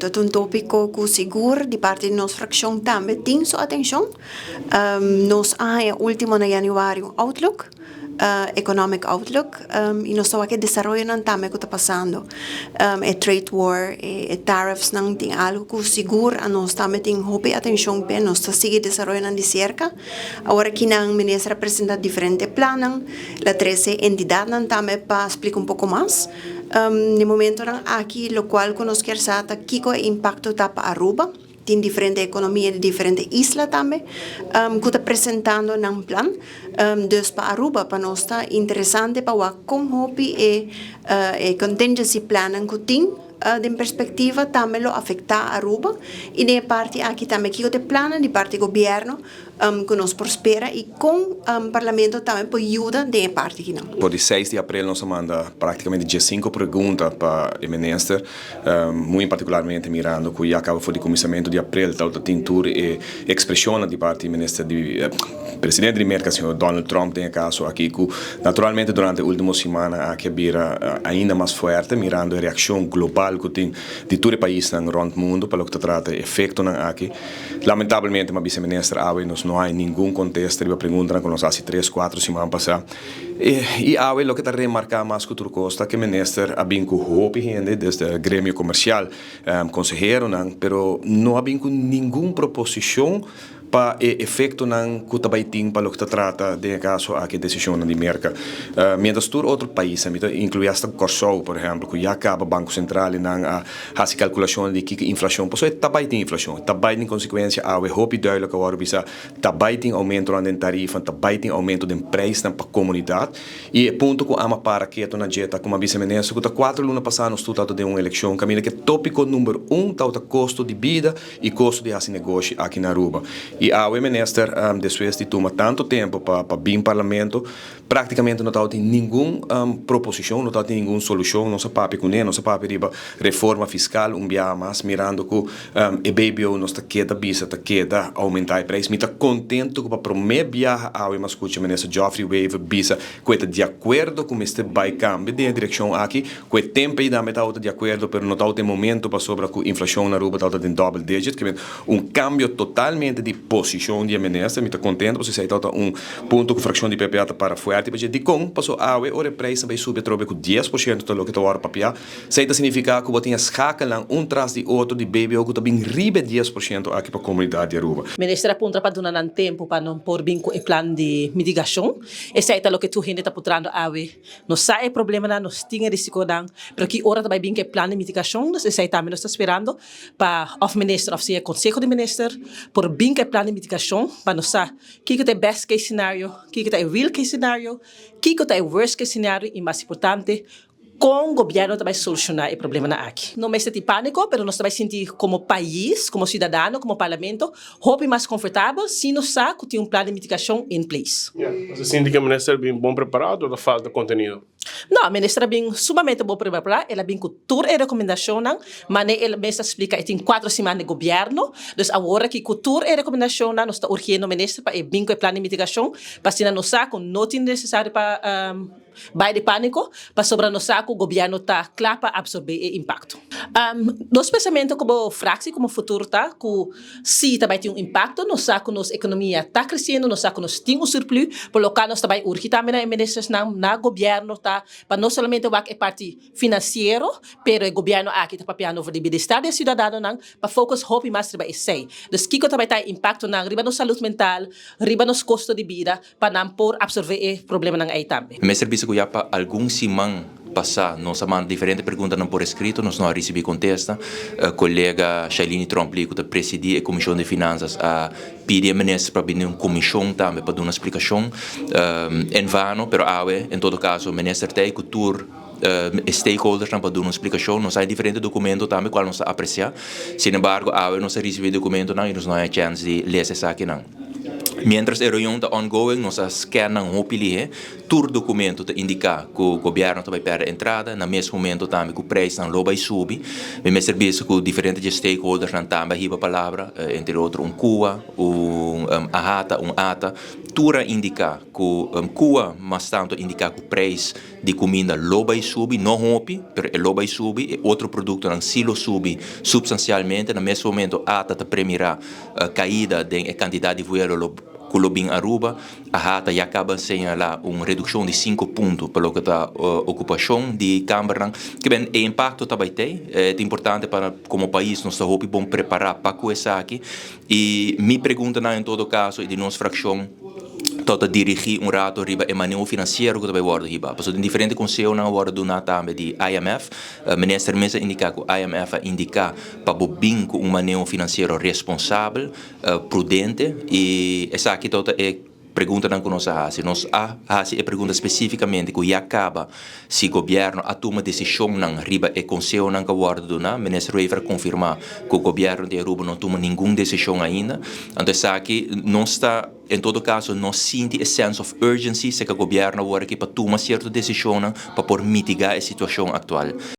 Ta un tópiko ku sigur di parti di nos frakshon tambe tin su atenshon. Nos a haña último na yanüari un outlook, economic outlook, i nos ta wak e desaroyonan tambe ku ta pasando. E trade war, e tariffsnan tin algu ku sigur anos tambe tin hopi atenshon p'e. Nos ta sigui desaroyonan di serka. Awor akinan minister a presenta diferente plannan, el a trese entidatnan tambe pa splika un poko mas. Den momentonan aki locual cu nos kier sa ta kico e impacto ta pa Aruba. Tin diferente economia di diferente isla tambe cu ta presentando nan plan. Dus pa Aruba pa nos ta interesante pa wak con hopi e e contingency plannan cu tin den perspectiva tambe lo afecta Aruba. Y den e parti aki tambe kico ta e plannan di parti gobierno Ku nos por spera i kon Parlamento tambe por yuda den e parti kinan. For di seis di aprel nos a manda praktikamente diesinko pregunta pa e minister, muy en partikularmente mirando ku ya kaba for di kuminsamentu di aprel tabata tin tur e ekspreshonnan di parti minister di presidente di Merka señor Donald Trump den e kaso aki ku naturalmente durante e ultimo simannan aki a bira ainda mas fuerte mirando e reakshon global ku tin di tur e paisnan rònt mundu pa loke ta trata e efektonan aki. Lamentablemente, ma Vice Minister, awe nos no hay ningun contesta riba preguntanan cu nos haci tres, cuatro siman pasa. Y awe loke ta remarca mas cu tur cos ta cu e Minister a bin cu hopi hende desde gremio comercial, conseheronan, pero no a bin cu ningun proposicion pa e efectonan cu ta bay tin pa loke ta trata den e caso aki e decisionnan di Merca. Mientras tur otro paisnan, mi ta inclui hasta Corsou por ehempel, cu ya caba Banco Central y nan a Hasi kalkulashon di kiko inflashon, pasobra e ta bai tin inflashon, ta bai tin konsekuensia awe hopi duidelijk a wòrdu bisa, ta bai tin oumentonan den tarifanan, ta bai tin oumento den preisnan pa komunidat. I e punto ku ama para ketu na dje ta, komo a bisa minister, ku ta kuater luna pasá nos tur tabata den un elekshon kaminda ku e tópiko number un tabata kosto di bida i kosto di hasi negoshi aki na Aruba. I awe minister, despues di tuma tantu tempu pa pa bin parlamento, Práktikamente no tabatin ningun proposishon, no tabatin ningun solushon. Nos a papia kuné, nos a papia riba reforma fiskal un biaha mas, mirando ku e BBO nos ta keda bisa ta keda oumentá e preis. Mi ta kontentu ku pa promé biaha awe mi a skucha Minister Geoffrey Wever bisa ku e ta di akuerdo ku mester bai kambia den e direkshon aki, ku e tempu ei tambe tabata di akuerdo pero no tabata e momento pasobra ku inflashon na Aruba tabata den double digit. Un kambio totalmente di posishon di e minister. Mi ta kontento pasobra esei tabata un punto ku frakshon di PPA ta para fuerte pa dje. Dikon? Pasobra awe ora e preisnan bai subi atrobe ku 10% ta loke ta wòrdu papiá. Esei ta signifiká ku bo tin e skakelnan un tras di otro di BBO ku ta bin riba e 10% aki pa komunidat di Aruba. Minister a puntra pa duna nan tempu pa nan por bin ku e plan di mitigashon. Esei ta loke tur hende ta putrando awe. Nos sa e problemanan, nos tin e risikonan, pero ki ora ta bai bin ku e plan di mitigashon? Nos esei tambe nos ta sperando. Pa of minister of sea conseho di minister por bin cu e plan di mitigacion pa nos sa kico ta e best case scenario, kico ta e real case scenario, kico ta e worst case scenario y mas importante con gobierno ta bay soluciona e problemanan aki. No mester tin panico pero nos ta bay sinti como pais, como ciudadano, como parlamento hopi mas confortabel si nos sa cu tin un plan di mitigacion in place. Bo ta sinti cu e minister bin bon preparado o ta falta contenido? No, minister a bin sumamente bon prepará, el a bin ku tur e rekomendashonnan, mane el mes a splika e tin kuater siman di gobièrnu, dus awor aki ku tur e rekomendashonnan nos ta urgiendo minister pa e bin ku e plan di mitigashon, pa asina nos sa ku no tin nesesario pa bai di pániko, pasobra nos sa ku gobièrnu ta kla pa apsorbé e impakto. Nos pensamentu komo fraksie, komo futuro ta ku Si ta bai tin un impakto, nos sa ku nos ekonomia ta kresiendo, nos sa ku nos tin un surplu, por lo kal nos ta bai urgi tambe na e ministersnan, na gobièrnu ta pa no solamente wak e parti finansiero, pero e gobièrnu aki ta papiando over di bienestar di e siudadanonan, pa focus hopi mas riba esei. Dus kiko ta bai ta e impaktonan riba nos salud mental, riba nos kosto di bida, pa nan por absorbe e problemanan ei tambe. Mester bisa ku ya pa algun siman pasá nos a manda diferente preguntanan por eskrito, nos no a risibí kontesta. Kolega Shailini Tromp-Lee ku ta presidí e Komishon di Finansas a pidi e minister pa bini un komishon tambe pa duna splikashon. En vano, pero awe en todo kaso minister ta ei ku tur e stakeholdersnan pa duna un splikashon. Nos hay diferente dokumento tambe kual nos ta apresiá. Sinembargo awe nos a risibí dokumentonan i nos no hay chèns di lesa esakinan. Mientras e reunion ta ongoing, nos a scan nan hopi lihe. Tur documento ta indica cu gobierno ta bay perde entrada, na mes momento tambe cu prijsnan lo bay subi. Mi mester bisa cu diferente di stakeholders nan tambe a hiba palabra, entre otro un CUA, un AHATA, un ATA. Tur a indica cu CUA mas tanto a indica cu prijs di cuminda lo bay subi, no hopi, pero e lo bay subi. E otro productonan si lo subi substancialmente. Na mes momento ATA ta premira caida den e cantidad di vuelo lo cu lo bin Aruba. AHATA ya caba señala un reduccion di 5 punto pa loke ta ocupacion di cambernan. Kiermen e impacto ta bay tey. Ta importante pa como pais nos ta hopi bon prepara pa cu esaki. Y mi preguntanan en todo caso y di nos fraccion ta dirigi un rato riba e maneho financiero cu ta bay wordo hiba. Pasobra den diferente consehonan a wordo duna tambe di IMF. Minister mes a indica cu IMF a indica pa bo bin cu un maneho financiero responsabel, prudente y esaki ta e preguntanan cu nos a haci. Nos a haci e pregunta specificamente cu ya caba si gobierno a tuma decisionnan riba e consehonan cu a wordo duna. Minister Wever a confirma cu gobierno di Aruba no a tuma ningun decision ainda. Anto esaki nos ta, en todo caso, no sinti e sense of urgency serca gobierno awor aki pa tuma cierto decisionnan pa por mitiga e situacion actual.